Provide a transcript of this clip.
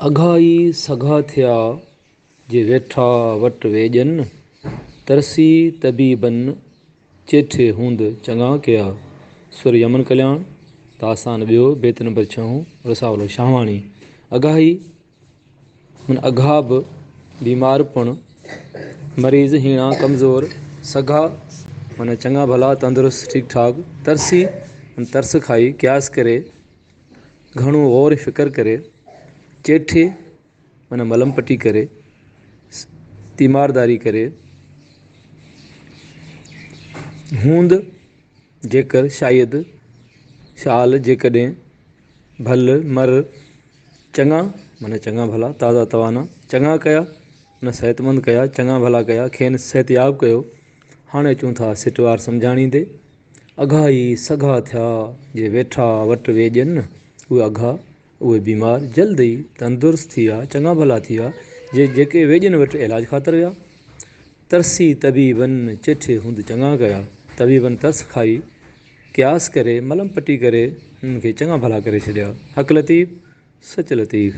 اگها ئي سگها ٿيا، جي ويٺا وٽ ويڄن، ترسي طبيبن، چيٺي هوند چڱا ڪيا. سر يمن ڪلياڻ، داستان ٻيو، بيت نمبر ڇهون، رسالو شاهواڻي. اگهائي من اگها به بيمار پڻ، مريض، هيڻا، ڪمزور، سگها معنيٰ چڱا ڀلا، تندرست، ٺيڪ ٺاڪ، ترسي من ترس کائي، قياس ڪري، گهڻو غور فڪر ڪري، چيٺي معنيٰ ملم پٽي ڪري، تيمارداري ڪري، هوند، جيڪر، شايد، شال، جيڪڏهن، ڀل، مر، چڱا معنيٰ چڱا ڀلا، تازا توانا، چڱا ڪيا معنيٰ صحتمند ڪيا، چڱا ڀلا ڪيا، کين صحتياب ڪيو. هاڻي اچون ٿا سٽوار سمجهاڻي تي. اگها ئي سگها ٿيا، جي ويٺا وٽ ويڄن، اهي اگها، اهي بيمار جلد ئي تندرست ٿي ويا، چڱا ڀلا ٿي ويا، جي جيڪي ويڄن وٽ علاج خاطر ويا. ترسي طبيبن چيٺي هوند چڱا ڪيا. طبيبن ترس کائي، قياس ڪري، ملم پٽي ڪري، هنن کي چڱا ڀلا ڪري ڇڏيا. حق لطيف، سچ لطيف.